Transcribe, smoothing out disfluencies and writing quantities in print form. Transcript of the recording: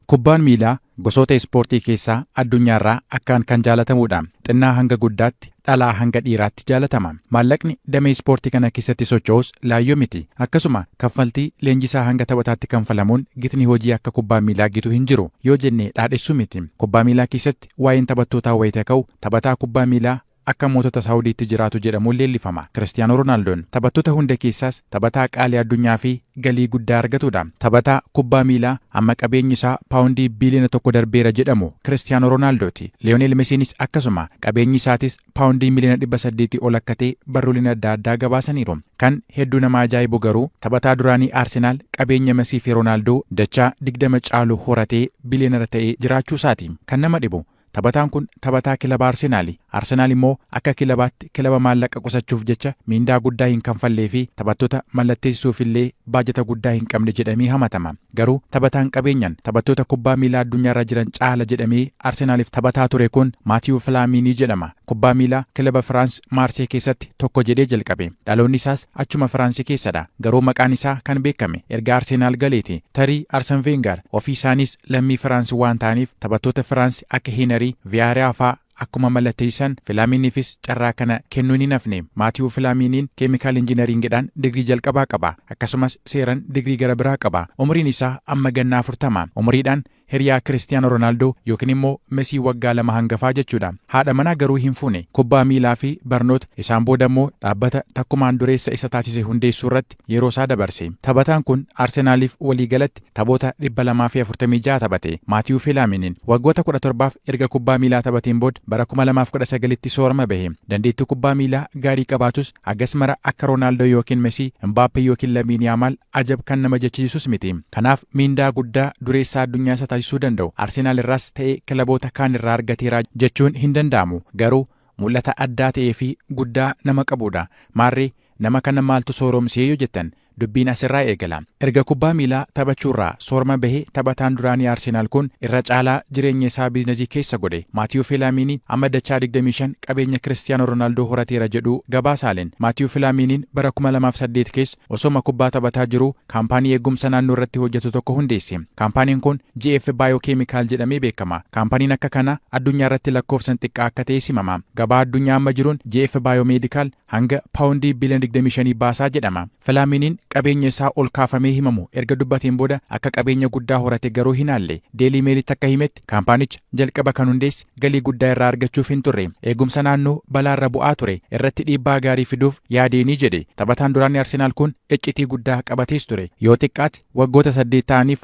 Kubbaan miilaa gosoota ispoortii keessaa addunyaarraa akkaan kan jaalatamudha. Xinnaa hanga guddaatti, dhalaa hanga dhiiraatti jaalatama. Maallaqni damee ispoortii kana keessatti socho'us laayyoo miti. Akkasuma kaffaltii leenjisaa hanga taphataatti kanfalamuun gitni hojii akka kubbaa miilaa gitu hin jiru yoo jenne dhaadhessuu miti. Kubbaa miilaa keessatti waa'een taphattootaa wayita ka'u, taphataa kubbaa miilaa akka mootota Saawudiitti jiraatu jedhamuun leellifama. Kiristiyaanoo Roonaaldon taphattoota hunda keessaas taphataa qaalii addunyaa fi galii guddaa argatudha. Taphataa kubbaa miilaa amma qabeenyi isaa paawundii biiliyoona 1 darbeera jedhamu Kiristiyaanoo Roonaaldooti. Liyoonel Mesiinis akkasuma, qabeenyi isaatis paawundii miliyoona 800 ol akka ta'e barruuleen adda addaa gabaasaniiru. Kan hedduu nama ajaa'ibu garuu, taphataa duraanii Arsenaal qabeenya Mesii fi Roonaaldoo dachaa 20 caalu horatee biliyeenara ta'ee jiraachuu isaati. Kan nama dhibu, taphataan kun taphataa kilaba Arsenaali. Arsenaal immoo akka kilabaatti kilaba maallaqa qusachuuf jecha miindaa guddaa hin kanfallee fi taphattoota mallatteessisuuf illee baajata guddaa hin qabne jedhamee hamatama. Garuu taphataan qabeenyaan taphattoota kubbaa miilaa addunyaarra jiran caala jedhamee Arsenaaliif taphataa ture kun Maatiyuu Filaamiinii jedhama. Kubbaa miilaa kilaba Firaans Maarsee keessatti tokko jedhee jalqabe. Dhaloonni isaas achuma Firaansii keessadha. Garuu maqaan isaa kan beekame erga Arsenaal galeeti. Tarii Arsen Veengar ofii isaanis lammii Firaans waan ta'aniif, taphattoota Firaans akka Heenarii Viyaariyaa fa'aa akkuma mallatteessan, Filaamiiniifis carraa kana kennuun hin hafne. Maatiyuu Filaamiiniin chemical engineeringiidhaan digrii jalqabaa qaba. Akkasumas seeran digrii gara biraa qaba. Umriin isaa amma ganna 40. Umriidhaan hiriyaa Kiristiyaanoo Roonaaldoo yookiin immoo Mesii waggaa 2 hangafaa jechuudha. Haadha manaa garuu hin fuune. Kubbaa miilaa fi barnoota isaan booda immoo dhaabbata takkumaan dureessa isa taasise hundeessuu irratti yeroo isaa dabarse. Taphataan kun Arsenaaliif waliigalatti taphoota 246 taphate. Maatiyuu Filaaminiin waggoota 17f erga kubbaa miilaa taphateen booda bara 2019tti soorama bahe. Dandeettii kubbaa miilaa gaarii qabaatus, hagas mara akka Roonaaldoo yookiin Mesii, Mbaappee yookiin Lamiin Yaamaal ajab kan nama jechisiisus miti. Kanaaf miindaa guddaa dureessaa addunyaa isa taasisuu danda'u Arsenaal irraas ta'ee kilaboota kaan irraa argateera jechuun hin danda'amu. Garuu mul'ata addaa ta'ee fi guddaa nama qabudha. Maarree nama kana maaltu sooromsee yoo jettan, dubbiin asirraa eegala. Erga kubbaa miilaa taphachuurraa soorama bahee, taphataan duraanii Arsenaal kun irra caalaa jireenya isaa biizinasii keessa godhe. Maatiyuu Filaamiiniin amma dachaa 25 qabeenya Kiristiyaanoo Roonaaldoo horateera jedhu gabaasaaleen. Maatiyuu Filaamiiniin bara 2008 keessa osoma kubbaa taphataa jiru kaampaanii eegumsa naannoo irratti hojjetu tokko hundeesse. Kaampaaniin kun GF Biochemical jedhamee beekama. Kaampaaniin akka kanaa addunyaa irratti lakkoofsan xiqqaa akka ta'e simama. Gabaa addunyaa amma jiruun GF Biomedical hanga paawundii biliyoona 25 baasaa jedhama. Filaaminiin qabeenya isaa ol kaafamee himamu erga dubbateen booda akka qabeenya guddaa horate garuu hin haalle. Deelii Meelitti akka himetti, kaampaanicha jalqaba kan hundeesse galii guddaa irraa argachuuf hin turre. Eegumsa naannoo balaarra bu'aa ture irratti dhiibbaa gaarii fiduuf yaadeenii jedhe. Taphataan duraanii Arsenaal kun iccitii guddaa qabatees ture. Yoo xiqqaate waggoota 8 ta'aniif